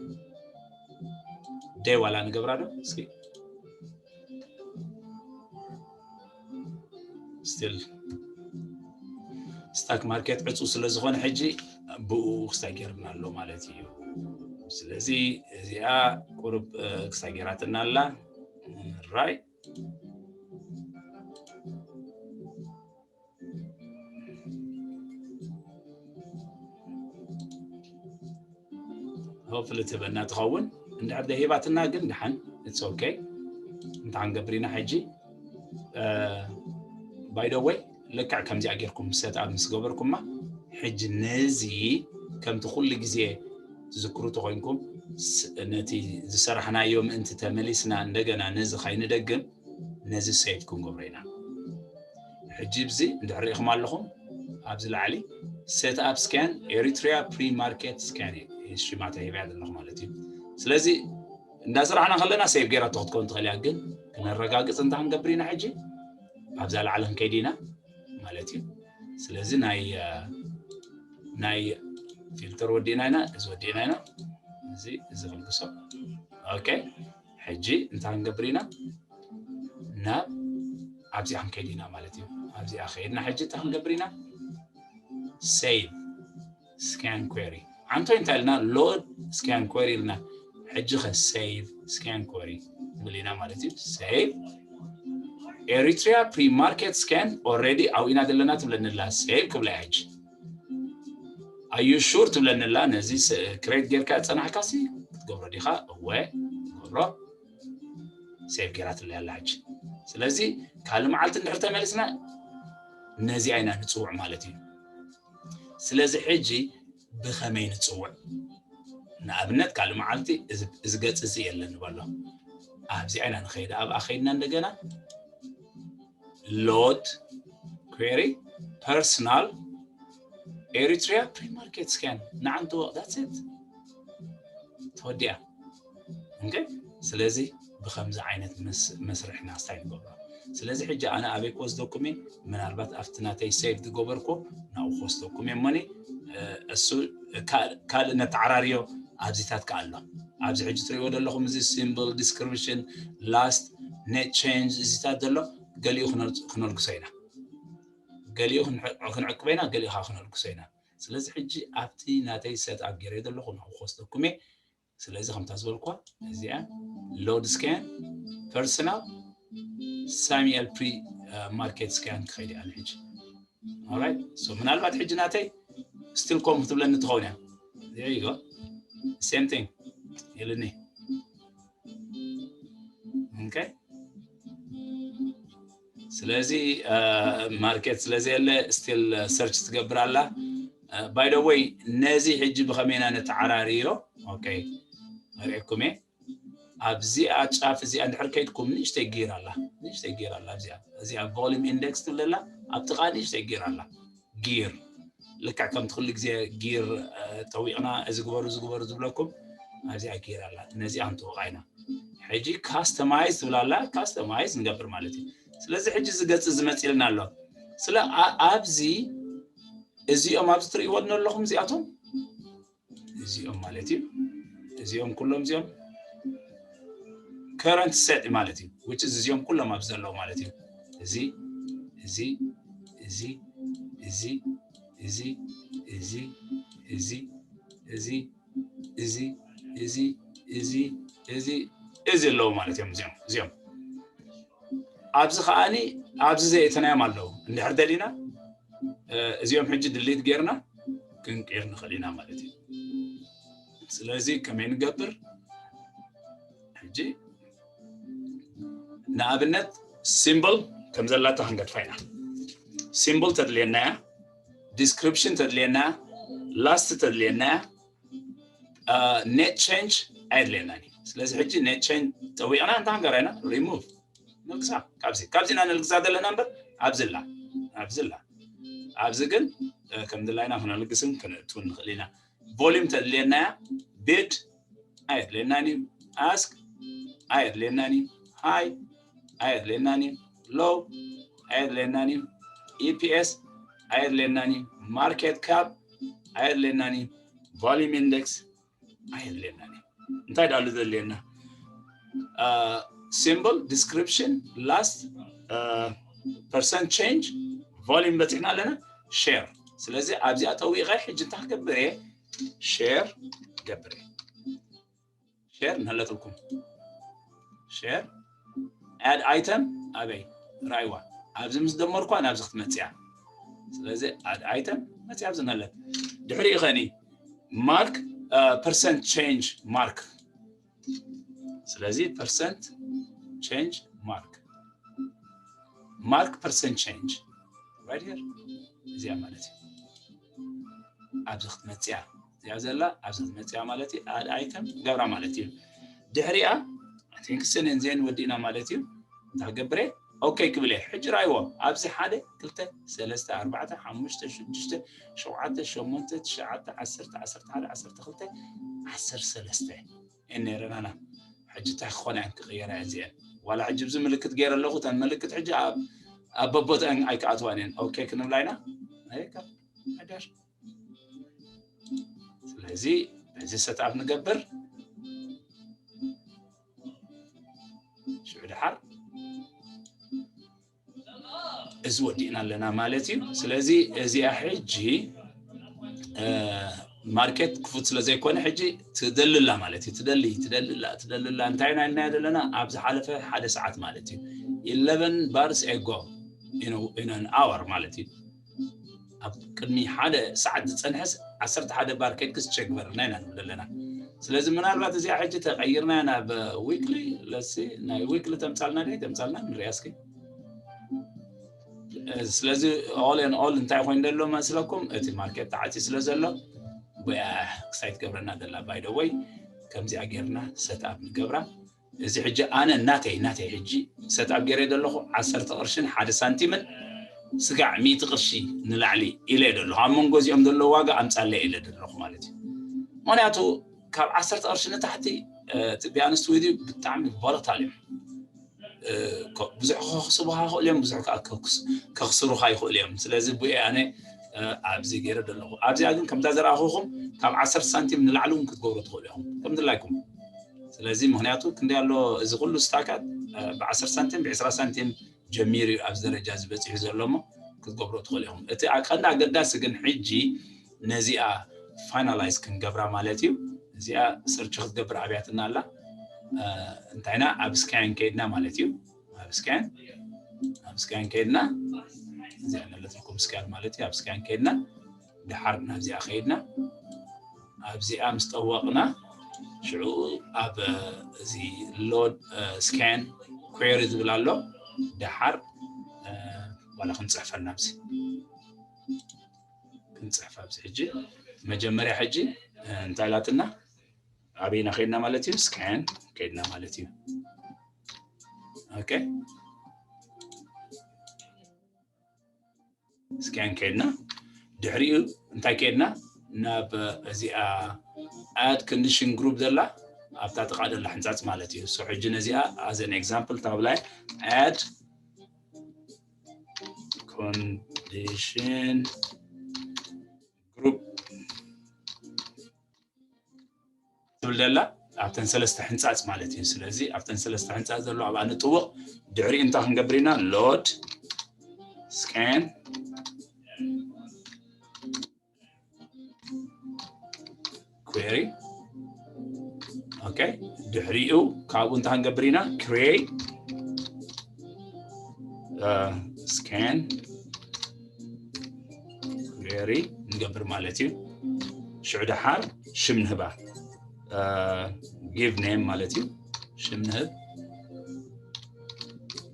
ደይ ዋላ ንገብራ ዶ እስኪ still stock market ዕፁ ስለ ዝኾነ ሕጂ ብኡ ክስታይ ገይርና ኣሎ ማለት እዩ። ስለዚ እዚኣ ቁሩብ ክስታይ ገይራትና ኣላ። right hopefully ትህበና ትኸውን። እንድሕር ደሂባትና ግን ደሓን it's okay። እንታይ ክንገብር ኢና ሕጂ? by the way ልክዕ ከምዚኣ ጌርኩም set up ምስ ገበርኩማ ሕጂ ነዚ ከምቲ ኩሉ ግዜ ትዝክሩ ተኾይንኩም ነቲ ዝሰራሕናዮ ምእንቲ ተመሊስና እንደገና ነዚ ካይንደግም ነዚ save ክንገብሮ ኢና። ሕጂ ብዚ እንድሕር ርኢኹም ኣለኹም ኣብዚ ላዕሊ set up scan Eritrea pre-market scan ሽማታ ሂብያ ዘለኹ ማለት እዩ። ስለዚ እንዳሰራሕና ከለና save ገይራቶ ክትከውን ትኽእል እያ፣ ግን ክነረጋግፅ እንታይ ክንገብር ኢና ሕጂ? ኣብዛ ላዕሊ ክንከይድ ኢና ማለት እዩ። ስለዚ ናይ ናይ ፊልተር ወዲእና ኢና፣ እዚ ወዲእና ኢና፣ እዚ እዚ ክንግሶ። ኦኬ፣ ሕጂ እንታይ ክንገብር ኢና? ናብ ኣብዚኣ ክንከይድ ኢና ማለት እዩ። ኣብዚኣ ከይድና ሕጂ እንታይ ክንገብር ኢና? Save scan query። ዓንቶ እንታይ ኢልና? Load scan query ኢልና። ሕጂ ከ save scan query ንብል ኢና ማለት እዩ። Save Eritrea pre-market scan already ኣብኡ ኢና ዘለና ትብለኒ ኣላ። Save ክብላ እያ ሕጂ። Are you sure ትብለኒ ኣላ። ነዚ create ጌርካ ዝፀናሕካ ሲ ክትገብሮ ዲኻ? እወ ገብሮ። Save ጌራትለይ ኣላ ሕጂ። ስለዚ ካልእ መዓልቲ እንድሕር ተመሊስና ነዚኣ ኢና ንፅውዕ ማለት እዩ። ስለዚ ሕጂ ብኸመይ ንፅውዕ? ንኣብነት ካልእ መዓልቲ እዚ ገፅ እዚ የለን ንበሎ። ኣብዚኣ ኢና ንኸይድ። ኣብኣ ከይድና እንደገና load query personal Eritrea pre-market scan ንዓንቶ። That's it። ተወዲኣ። Okay፣ ስለዚ ብከምዚ ዓይነት መስርሕ ኢና style ንገብሮ። ስለዚ ሕጂ ኣነ ኣበይ ክወስደኩም እየ? ምናልባት ኣብቲ ናተይ save ዝገበርኩ ናብኡ ክወስደኩም እየ። እሞኒ እሱ ካልእ ነተዓራርዮ ኣብዚታት ከ ኣሎ። ኣብዚ ሕጂ ትሪእዎ ዘለኹም እዚ symbol፣ description፣ last፣ net change እዚታት ዘሎ ገሊኡ ክነልግሶ ኢና። ገሊኡ ክንዕቅበ ኢና፣ ገሊኡ ከዓ ክነልግሶ ኢና። ስለዚ ሕጂ ኣብቲ ናተይ set up ገይረ ዘለኹ ናብኡ ክወስደኩም እየ። ስለዚ ከምታ ዝበልኳ እዚኣ load scan personal Samuel pre-market scan ክኸይድ እያ ሕጂ። Alright፣ so ምናልባት ሕጂ ናተይ still ከምኡ ክትብለኒ ትኸውን እያ። There you go, same thing ኢልኒ። Okay፣ ስለዚ market ስለዘየለ still search ትገብር ኣላ። By the way፣ ነዚ ሕጂ ብኸመይ ኢና ነተዓራርዮ? Okay፣ ኣርእየኩም እየ። ኣብዚኣ ጫፍ እዚኣ እንድሕር ከይድኩም ንእሽተይ gear ኣላ፣ ንእሽተይ gear ኣላ። ኣብዚኣ እዚኣ volume index ትብል ኣላ፣ ኣብ ጥቓ ንእሽተይ gear ኣላ። Gear ልክዕ ከምቲ ኩሉ ግዜ gear ጠዊቕና እዚ ግበሩ፣ እዚ ግበሩ ዝብለኩም ኣብዚኣ gear ኣላ። ነዚኣ ክንጥውቓ ኢና። ሕጂ customize ትብል ኣላ፣ customize ንገብር ማለት እዩ። ስለዚ ሕጂ እዚ ገፅ እዚ መፂልና ኣሎ። ስለ ኣብዚ እዚኦም ኣብዚ ትርእይዎ ኣለኹም እዚኣቶም እዚኦም ማለት እዩ። እዚኦም ኩሎም እዚኦም current set ማለት እዩ። Which is እዚኦም ኩሎም ኣብዚ ዘለዉ ማለት እዩ። እዚ እዚ እዚ እዚ እዚ እዚ እዚ እዚ እዚ እዚ እዚ እዚ እዚ እዚ እዚ እዚ ኣለዉ ማለት እዮም። እዚኦም እዚኦም ኣብዚ ከዓኒ ኣብዚ ዘየእተናዮም ኣለዉ። እንድሕር ደሊና እዚኦም ሕጂ delete ጌርና ክንቅይር ንኽእል ኢና ማለት እዩ። ስለዚ ከመይ ንገብር? ሕጂ ንኣብነት symbol ከም ዘላታ ክንገድፋ ኢና። Symbol ተድልየና እያ፣ description ተድልየና እያ፣ last ተድልየና እያ፣ net change ኣየድልየናን እዩ። ስለዚ ሕጂ net change ጠዊቕና እንታይ ክንገብራ ኢና? Remove ነልግሳ። ካብዚ ካብዚ ኢና ነልግሳ ዘለና እምበር ኣብዚ ኣላ፣ ኣብዚ ኣላ። ኣብዚ ግን ከም ድላይና ክነልግስን ክነእትውን ንኽእል ኢና። Volume ተድልየና እያ፣ bid ኣየድልየናን እዩ፣ ask ኣየድልየናን እዩ፣ high ኣየድልየናን እዩ፣ low ኣየድልየናን እዩ፣ E P S ኣየድልየናን እዩ፣ market cap ኣየድልየናን እዩ፣ volume index ኣየድልየናን እዩ። እንታይ ዳሉ ዘድልየና? Symbol፣ description፣ last፣ percent change፣ volume በፂሕና ኣለና፣ share። ስለዚ ኣብዚኣ ጠዊቐ ሕጂ እንታይ ክገብር እየ? Share ገብር እየ። Share ንህለትልኩም። Share፣ add item ኣበይ? ራይዋ። ኣብዚ ምስ ደመርኳ ናብዚ ክትመፅያ። ስለዚ add item መፅያ ኣብዚ ንህለት። ድሕሪኡ ኸኒ mark፣ percent change mark። ስለዚ percent change mark፣ mark percent change right here። እዚኣ ማለት እዩ። ኣብዚ ክትመፅያ እዚኣ ዘላ ኣብዚ ክትመፅያ ማለት እዩ። Add item ገብራ ማለት እዩ። ድሕሪኣ I think ስንን ዜን ወዲእና ማለት እዩ። እንታይ ክገብር እየ? ኦኬ ክብል እየ። ሕጂ ራይዎ ኣብዚ ሓደ ክልተ ሰለስተ ኣርባዕተ ሓሙሽተ ሽዱሽተ ሸውዓተ ሸሞንተ ትሽዓተ ዓሰርተ ዓሰርተ ሓደ ዓሰርተ ክልተ ዓሰርተ ሰለስተ እየን ነይረናና። ሕጂ እንታይ ክኾና እየን ክቕየራ እየን እዚአን? ዋላ ሕጂ ብዚ ምልክት ገይረ ኣለኹ። እተን ምልክት ሕጂ ኣብ ኣብ በቦትአን ኣይክኣትዋን እየን። ኦኬ ክንብላ ኢና። ኣይካ ሓዳር ስለዚ በዚ ሰትኣፕ ንገብር። ሽዑ ድሓር እዚ ወዲእና ኣለና ማለት እዩ። ስለዚ እዚኣ ሕጂ ማርኬት ክፉት ስለ ዘይኮነ ሕጂ ትደልላ ማለት እዩ። ትደሊ ትደልላ ትደልላ እንታይ ኢና ኢልና ዘለና? ኣብ ዝሓለፈ ሓደ ሰዓት ማለት እዩ። eleven bars ago in an hour ማለት እዩ። ኣብ ቅድሚ ሓደ ሰዓት ዝፀንሐስ ዓሰርተ ሓደ ባር ከድክስ ቸክ በርና ኢና ንብል ኣለና። ስለዚ ምናልባት እዚኣ ሕጂ ተቐይርና ናብ ዊክሊ ለሲ ናይ ዊክሊ ተምፃልና ደ ተምፃልና ንሪኣ እስኪ። ስለዚ all in all እንታይ ኮይኑ ዘሎ መስለኩም? እቲ ማርኬት ተዓፂ ስለ ዘሎ ብያ ክሳይ ትገብረና ዘላ ባይ ደ ወይ ከምዚኣ ጌርና ሰትኣፕ ንገብራ። እዚ ሕጂ ኣነ ናተይ ናተይ ሕጂ ሰትኣፕ ገይረ ዘለኹ ዓሰርተ ቅርሽን ሓደ ሳንቲምን ስጋዕ ሚእቲ ቅርሺ ንላዕሊ ኢለ ዘለኹ። ኣብ መንጎ እዚኦም ዘለዉ ዋጋ ኣምፃለይ ኢለ ዘለኹ ማለት እዩ። ምክንያቱ ካብ ዓሰርተ ቅርሺ ንታሕቲ ቢያንስት ዊዲ ብጣዕሚ ቮለታል እዮም። ብዙሕ ክስቡኻ ይኽእሉ እዮም፣ ብዙሕ ከኽስሩኻ ይኽእሉ እዮም። ስለዚ ብኡ ኣነ ኣብዚ ገይረ ዘለኹ። ኣብዚኣ ግን ከምታ ዘረኣኹኹም ካብ ዓሰርተ ሳንቲም ንላዕሊ እውን ክትገብሩ ትኽእሉ ኢኹም ከምድላይኩም። ስለዚ ምክንያቱ ክንደይ ኣሎ እዚ ኩሉ ስታካት ብ10 ሳንቲም ብ20 ሳንቲም ጀሚሩ እዩ ኣብዚ ደረጃ ዝበፂሑ ዘሎ እሞ ክትገብሮ ትኽእሉ ኢኹም። እቲ ቀንዲ ኣገዳሲ ግን ሕጂ ነዚኣ ፋይናላይዝ ክንገብራ ማለት እዩ። እዚኣ ስርች ክትገብር ኣብያትና ኣላ። እንታይና ኣብ ስካን ከይድና ማለት እዩ። ኣብ ስካን ኣብ ስካን ከይድና እዚኣ ነለትኩም ስካን ማለት እዩ። ኣብ ስካን ከይድና ድሓር ናብዚኣ ከይድና ኣብዚኣ ምስ ጠወቕና ሽዑ ኣብ እዚ ሎድ ስካን ኩዌሪ ዝብል ኣሎ። ድሓር ዋላ ክንፅሕፈልና ኣብዚ ክንፅሕፍ ኣብዚ ሕጂ መጀመርያ ሕጂ እንታይ ላትና ኣበይና ከይድና ማለት እዩ? ስካን ከይድና ማለት እዩ። ኦኬ ስካን ከይድና ድሕሪኡ እንታይ ከይድና ናብ እዚኣ ኣድ ኮንዲሽን ግሩፕ ዘላ ኣብታ ጥቓ ዘላ ሕንፃፅ ማለት እዩ። ሶ ሕጂ ነዚኣ ኣዘን ኤግዛምፕል ታብላይ ኣድ ኮንዲሽን ግሩፕ ትብል ዘላ ኣብተን ሰለስተ ሕንፃፅ ማለት እዩ። ስለዚ ኣብተን ሰለስተ ሕንፃፅ ዘሎ ኣብኣ ንጥውቕ። ድሕሪኡ እንታይ ክንገብር ኢና? ሎድ ስካን ኩዌሪ። ኦኬ ድሕሪኡ ካብኡ እንታይ ክንገብር ኢና? ክሬት ስካን ኩዌሪ ንገብር ማለት እዩ። ሽዑ ድሓር ሽም ንህባ ጊቭ ኔም ማለት እዩ። ሽም ንህብ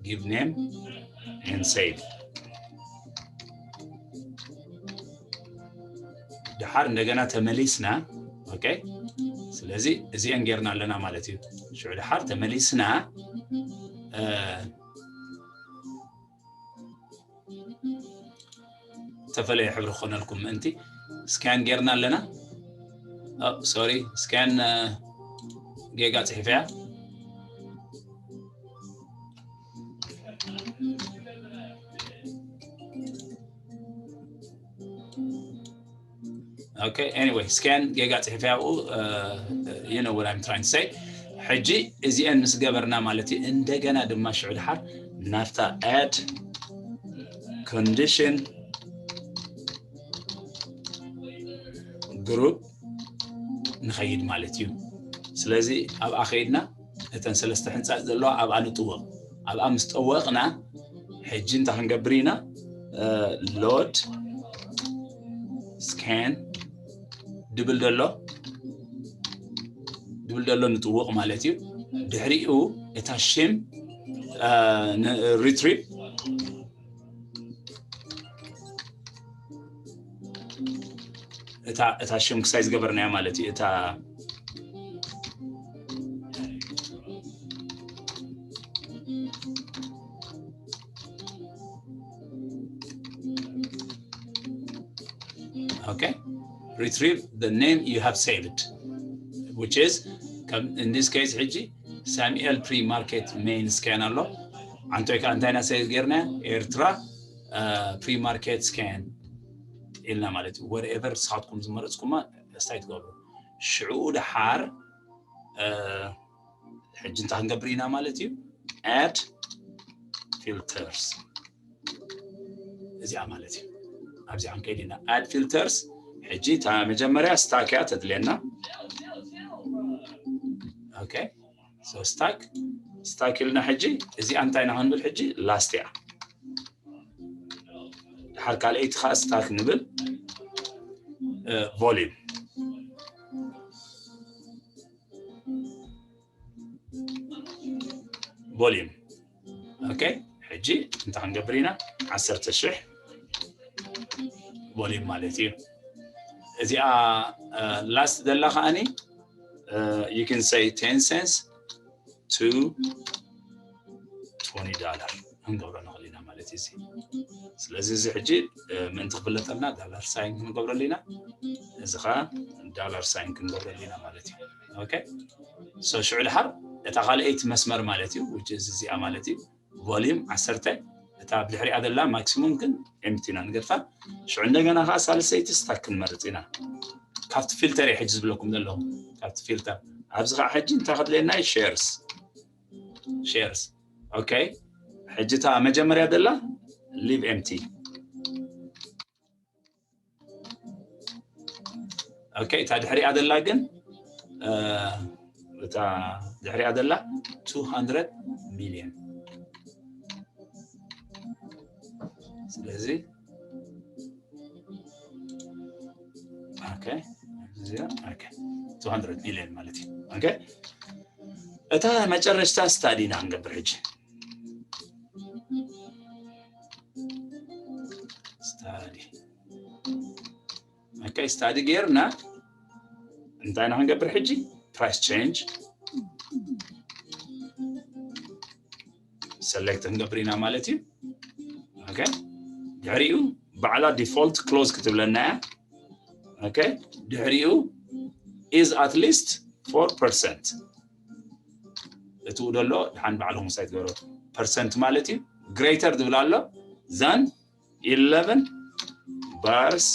ጊቭ ኔም ኤን ሴቭ። ድሓር እንደገና ተመሊስና ኦኬ። ስለዚ እዚአን ጌርና ኣለና ማለት እዩ። ሽዑ ድሓር ተመሊስና ዝተፈለየ ሕብሪ ክኾነልኩም ምእንቲ ስካን ጌርና ኣለና። ሶሪ ስካን ጌጋ ፅሒፈያ። Okay, anyway, ስካን ጌጋ ፅሒፈያ ኣብኡ you know what I'm trying to say። ሕጂ እዚአን ምስ ገበርና ማለት እዩ። እንደገና ድማ ሽዑ ድሓር ናብታ ኣድ ኮንዲሽን ግሩፕ ንኸይድ ማለት እዩ። ስለዚ ኣብኣ ከይድና እተን ሰለስተ ሕንፃፅ ዘለዋ ኣብኣ ንጥወቕ። ኣብኣ ምስ ጠወቕና ሕጂ እንታይ ክንገብር ኢና? ሎድ ስካን ድብል ደሎ ድብል ደሎ ንጥውቕ ማለት እዩ። ድሕሪኡ እታ ሽም ሪትሪቭ እታ እታ ሽም ክሳይ ዝገበርናያ ማለት እዩ። እታ Okay, retrieve the name you have saved, which is ከም in this case ሕጂ ሳሙኤል pre-market main scan ኣሎ። ኣንቶይ ከዓ እንታይ ኢና save ጌርና? ኤርትራ pre-market scan ኢልና ማለት እዩ። Whatever ንስኻትኩም ዝመረፅኩማ ስታይ ትገብሩ። ሽዑ ደሓር ሕጂ እንታይ ክንገብር ኢና ማለት እዩ? Add filters እዚኣ ማለት እዩ። ኣብዚኣ ክንከይድ ኢና። Add filters። ሕጂ እታ መጀመርያ stock እያ ተድልየና። Okay, so stock stock ኢልና ሕጂ እዚኣ እንታይ ኢና ክንብል? ሕጂ last እያ። ድሓር ካልኣይቲ ከዓ stock ንብል። Volume volume። Okay፣ ሕጂ እንታይ ክንገብር ኢና? ዓሰርተ ሺሕ volume ማለት እዩ። እዚኣ last ዘላ ከዓኒ you can say ten cents to twenty dollar ክንገብሮ ንኽእል ኢና ማለት እዩ። ስለዚ እዚ ሕጂ ምእንቲ ክፍለጠልና dollar sign ክንገብረሉ ኢና። እዚ ከዓ dollar sign ክንገብረሉ ኢና ማለት እዩ። Okay፣ so ሽዑ ድሓር እታ ካልኣይቲ መስመር ማለት እዩ፣ which is እዚኣ ማለት እዩ። Volume ዓሰርተ፣ እታ ብድሕሪኣ ዘላ maximum ግን empty ኢና ንገድፋ። ሽዑ እንደገና ከዓ ሳልሰይቲ stock ክንመርፅ ኢና። ካብቲ filter እየ ሕጂ ዝብለኩም ዘለኹ፣ ካብቲ filter። ኣብዚ ከዓ ሕጂ እንታይ ከድልየና? Shares፣ shares። Okay፣ ሕጂ እታ መጀመርያ ዘላ leave empty። Okay፣ እታ ድሕሪኣ ዘላ ግን እታ ድሕሪኣ ዘላ two hundred million። ስለዚ okay፣ እዚኣ okay፣ two hundred million ማለት እዩ። Okay፣ እታ መጨረሽታ study ኢና ክንገብር ሕጂ። Study። Okay፣ study ጌርና እንታይ ኢና ክንገብር ሕጂ? Price change select ክንገብር ኢና ማለት እዩ። Okay፣ ድሕሪኡ ባዕላ default close ክትብለና እያ። Okay፣ ድሕሪኡ is at least four percent። እትኡ ደሎ ድሓን ባዕልኹም ሳይ ትገብሮ። Percent ማለት እዩ። Greater ዝብል ኣሎ than eleven bars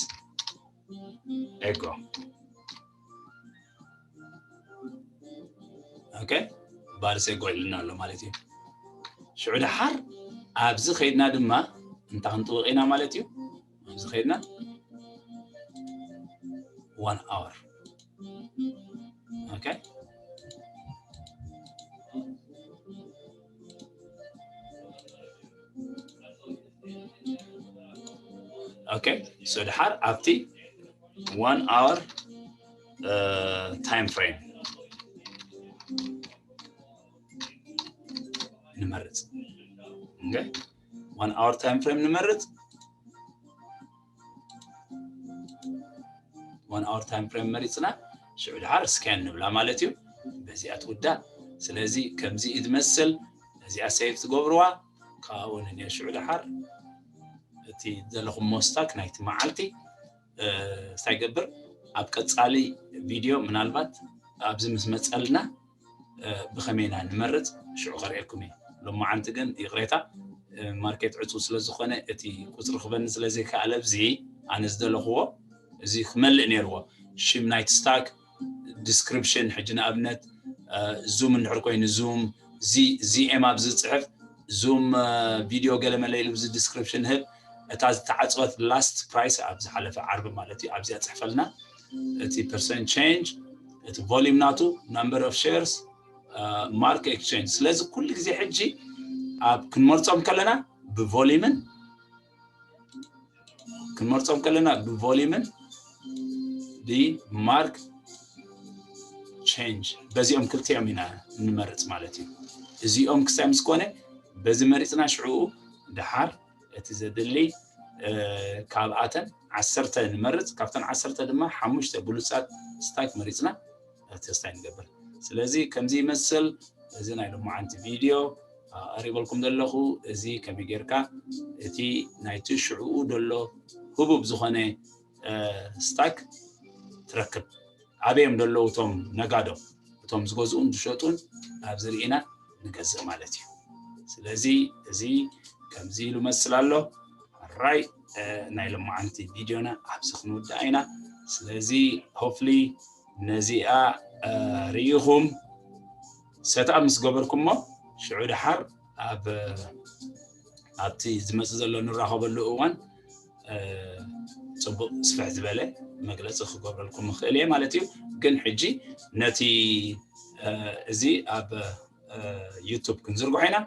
ago። Okay፣ bars ago ኢልና ኣሎ ማለት እዩ። ሽዑ ድሓር ኣብዚ ከይድና ድማ እንታይ ክንጥውቕ ኢና ማለት እዩ? ኣብዚ ከይድና one hour። Okay፣ okay፣ so ድሓር ኣብቲ one hour time frame ንመርፅ። Okay፣ one hour time frame ንመርፅ። One hour time frame መሪፅና ሽዑ ድሓር scan ንብላ ማለት እዩ። በዚኣ ትውዳእ። ስለዚ ከምዚ እዩ ዝመስል። እዚኣ save ትገብርዋ። ካብኡ ንንየ ሽዑ ድሓር እቲ ዘለኹሞ stock ናይቲ መዓልቲ እንታይ ገብር፣ ኣብ ቀፃሊ ቪድዮ ምናልባት ኣብዚ ምስ መፀልና ብኸመይ ኢና ንመርፅ ሽዑ ከርእየኩም እየ። ሎማዓንቲ ግን ይቕሬታ፣ ማርኬት ዕፁ ስለ ዝኾነ እቲ ቁፅሪ ክበኒ ስለ ዘይከኣለ ኣብዚ ኣነ ዝደለኽዎ እዚ ክመልእ ነይርዎ። ሽም ናይቲ stock፣ description፣ ሕጂ ንኣብነት ዙም እንድሕር ኮይኑ ዙም፣ ዚኤም ኣብዚ ዝፅሕፍ ዙም ቪድዮ ገለመለ ኢሉ እዚ description ህብ። እታ ዝተዓፀወት last price ኣብ ዝሓለፈ ዓርቢ ማለት እዩ፣ ኣብዚኣ ፅሕፈልና። እቲ percent change፣ እቲ volume ናቱ፣ number of shares፣ mark exchange። ስለዚ ኩሉ ግዜ ሕጂ ኣብ ክንመርፆም ከለና ብvolume ን ክንመርፆም ከለና ብvolume ን ዲ mark change፣ በዚኦም ክልቲኦም ኢና እንመርፅ ማለት እዩ። እዚኦም ክሳይ ምስ ኮነ በዚ መሪፅና ሽዑ ድሓር እቲ ዘድሊ ካብኣተን ዓሰርተ ንመርፅ፣ ካብተን ዓሰርተ ድማ ሓሙሽተ ብሉፃት stock መሪፅና ተስታይ ንገብር። ስለዚ ከምዚ ይመስል እዚ ናይ ሎማዓንቲ ቪድዮ ኣሪበልኩም ዘለኹ። እዚ ከመይ ጌርካ እቲ ናይቲ ሽዕኡ ደሎ ህቡብ ዝኾነ ስታክ ትረክብ። ኣበዮም ዘለዉ እቶም ነጋዶ፣ እቶም ዝገዝኡን ዝሸጡን ኣብዚ ርኢና ንገዝእ ማለት እዩ። ስለዚ እዚ ከምዚ ኢሉ መስል ኣሎ። ራይ ናይ ልማዓንቲ ቪድዮና ኣብዚ ክንውድኣ ኢና። ስለዚ ሆፍሊ ነዚኣ ርኢኹም ሰትኣፕ ምስ ገበርኩሞ ሽዑ ድሓር ኣብ ኣብቲ ዝመፅእ ዘሎ ንራኸበሉ እዋን ፅቡቅ ስፍሕ ዝበለ መግለፂ ክገብረልኩም ይኽእል እየ ማለት እዩ። ግን ሕጂ ነቲ እዚ ኣብ ዩቱብ ክንዝርግሖ ኢና።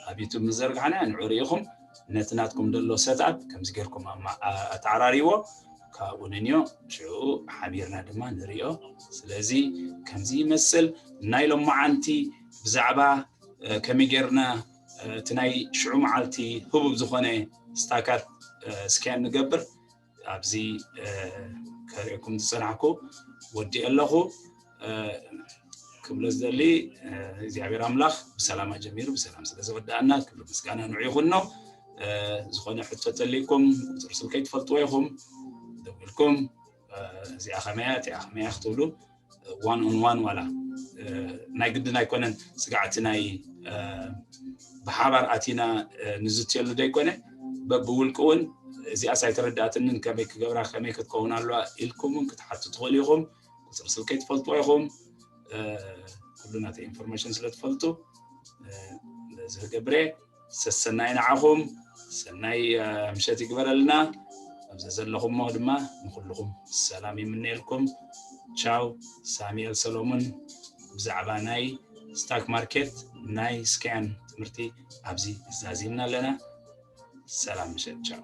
ኣብ ዩቱብ ምስ ዘርጋሕና ንዑ ርኢኹም ነቲ ናትኩም ዘሎ ሰትኣፕ ከምዚ ጌርኩም ኣተዓራርይዎ። ካብኡ ንንዮ ሽዑ ሓቢርና ድማ ንሪኦ። ስለዚ ከምዚ ይመስል ናይ ሎማዓንቲ ብዛዕባ ከመይ ጌርና እቲ ናይ ሽዑ መዓልቲ ህቡብ ዝኾነ ስታካት ስካን ንገብር ኣብዚ ከርእየኩም ዝፀናሕኩ ወዲእ ኣለኹ። ክብሎ ዝደሊ እግዚኣብሔር ኣምላኽ ብሰላም ኣጀሚሩ ብሰላም ስለ ዘወዳኣና ክብሪ ምስጋና ንዑ ይኹኖ። ዝኾነ ሕቶ ተልይኩም ቁፅሪ ስልከይ ትፈልጥዎ ኢኹም። ደዊልኩም እዚኣ ከመያ እቲኣ ከመያ ክትብሉ ዋን ኦን ዋን ዋላ ናይ ግድን ኣይኮነን። ስጋዕቲ ናይ ብሓባር ኣቲና ንዝትየሉ ዘይኮነ በብውልቂ እውን እዚኣስ ኣይተረዳእትንን ከመይ ክገብራ ከመይ ክትከውን ኣለዋ ኢልኩም እውን ክትሓቱ ትኽእሉ ኢኹም። ቁፅሪ ስልከይ ትፈልጥዎ ኢኹም። ኩሉ ናተይ ኢንፎርሜሽን ስለ ትፈልጡ በዚ ክገብር እየ። ሰሰናይ ንዓኹም ሰናይ ምሸት ይግበረልና። ኣብዚ ዘለኹሞ ድማ ንኩልኹም ሰላም ይምነየልኩም። ቻው። ሳሙኤል ሰሎሙን ብዛዕባ ናይ ስታክ ማርኬት ናይ ስካን ትምህርቲ ኣብዚ ዛዚምና ኣለና። ሰላም ምሸት። ቻው።